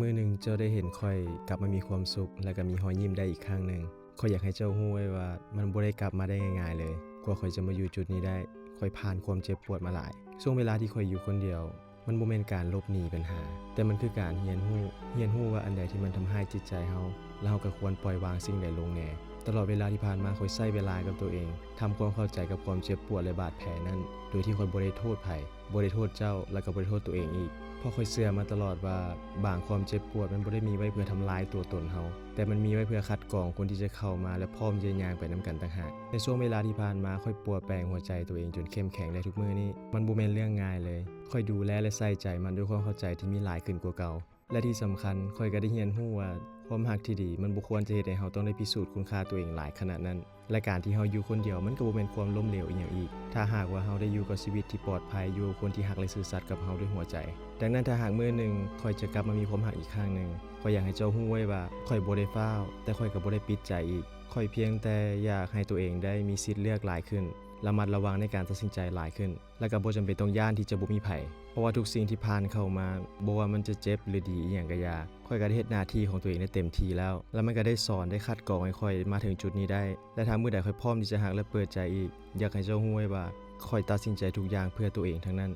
ມື້ໜຶ່ງເຈົ້າໄດ້ເຫັນຂ້ອຍກັບມາມີຄວາມສຸກ ແລະກໍມີຮອຍຍິ້ມໄດ້ອີກຄັ້ງໜຶ່ງ. ຂ້ອຍຢາກໃຫ້ເຈົ້າຮູ້ໄວ້ວ່າ ມັນບໍ່ໄດ້ກັບມາໄດ້ງ່າຍໆເລີຍ. ກວ່າຂ້ອຍຈະມາຢູ່ຈຸດນີ້ໄດ້, ຂ້ອຍຜ່ານຄວາມເຈັບປວດມາຫຼາຍ. ຊ່ວງເວລາທີ່ຂ້ອຍຢູ່ຄົນດຽວ ມັນບໍ່ແມ່ນການຫຼົບໜີບັນຫາ, ແຕ່ມັນຄືການຮຽນຮູ້, ຮຽນຮູ້ວ່າອັນໃດທີ່ມັນທຳຮ້າຍຈິດໃຈເຮົາ ແລະເຮົາກໍຄວນປ່ອຍວາງສິ່ງໃດລົງແດ່. ຕະຫຼອດເວລາທີ່ຜ່ານມາ ຂ້ອຍໃຊ້ເວລາກັບຕົວເອງ, ທຳຄວາມເຂົ້າໃຈກັບຄວາມເຈັບປວດ ແລະບາດແຜນັ້ນ ໂດຍທີ່ຂ້ອຍບໍ່ໄດ້ໂທດໃຜ, ບໍ່ໄດ້ໂທດເຈົ້າ ແລະກໍບໍ່ໄດ້ໂທດຕົວເອງອີກ. ເພາະຂ້ອຍເຊື່ອມາຕະຫຼອດວ່າ ບາງຄວາມເຈັບປວດມັນບໍ່ໄດ້ມີໄວ້ເພື່ອທຳລາຍຕົວຕົນເຮົາ, ແຕ່ມັນມີໄວ້ເພື່ອຄັດກອງຄົນທີ່ຈະເຂົ້າມາ ແລະພ້ອມທີ່ຈະຍ່າງໄປນຳກັນຕ່າງຫາກ. ໃນຊ່ວງເວລາທີ່ຜ່ານມາ ຂ້ອຍປົວແປງຫົວໃຈຕົວເອງຈົນເຂັ້ມແຂງໄດ້ທຸກມື້ນີ້. ມັນບໍ່ແມ່ນເລື່ອງງ່າຍເລີຍ. ຂ້ອຍດູແລ ແລະໃສ່ໃຈມັນດ້ວຍຄວາມເຂົ້າໃຈທີ່ມີຫຼາຍຂຶ້ນກວ່າເກົ່າ. ແລະທີ່ສຳຄັນ, ຂ້ອຍກໍໄດ້ຮຽນຮູ້ວ່າ ຄວາມຮັກທີ່ດີມັນບໍ່ຄວນຈະເຮັດໃຫ້ເຮົາຕ້ອງໄດ້ພິສູດຄຸນຄ່າຕົວເອງຫຼາຍຂະໜາດນັ້ນ. ແລະການທີ່ເຮົາຢູ່ຄົນດຽວ ມັນກໍບໍ່ແມ່ນຄວາມລົ້ມເຫຼວອີ່ຫຍັງອີກ, ຖ້າຫາກວ່າເຮົາໄດ້ຢູ່ກັບຊີວິດທີ່ປອດໄພ, ຢູ່ກັບຄົນທີ່ຮັກ ແລະຊື່ສັດກັບເຮົາດ້ວຍຫົວໃຈ. ດັ່ງນັ້ນ, ຖ້າຫາກມື້ໜຶ່ງຂ້ອຍຈະກັບມາມີຄວາມຮັກອີກຄັ້ງໜຶ່ງ, ຂ້ອຍຢາກໃຫ້ເຈົ້າຮູ້ໄວ້ວ່າ ຂ້ອຍບໍ່ໄດ້ຟ້າວ, ແຕ່ຂ້ອຍກໍບໍ່ໄດ້ປິດໃຈອີກ. ຂ້ອຍພຽງແຕ່ຢາກໃຫ້ຕົວເອງໄດ້ມີສິດເລືອກຫຼາຍຂຶ້ນ, ລະມັດລະວັງໃນການຕັດສິນໃຈຫຼາຍຂຶ້ນ, ແລະກໍບໍ່ຈຳເປັນຕ້ອງຢ້ານທີ່ຈະບໍ່ມີໃຜ. ເພາະວ່າທຸກສິ່ງທີ່ຜ່ານເຂົ້າມາ, ບໍ່ວ່າມັນຈະເຈັບ ຫຼື ດີອີ່ຫຍັງກໍຢ່າ, ຂ້ອຍກໍໄດ້ເຮັດໜ້າທີ່ຂອງຕົວເອງໄດ້ເຕັມທີ່ແລ້ວ, ແລະມັນກໍໄດ້ສອນ, ໄດ້ຄັດກອງໃຫ້ຂ້ອຍມາເຖິງຈຸດນີ້ໄດ້. ແລະຖ້າມື້ໃດຂ້ອຍພ້ອມທີ່ຈະຮັກ ແລະເປີດໃຈອີກ, ຢາກໃຫ້ເຈົ້າຮູ້ໄວ້ວ່າ ຂ້ອຍຕັດສິນໃຈທຸກຢ່າງເພື່ອຕົວເອງທັງນັ້ນ.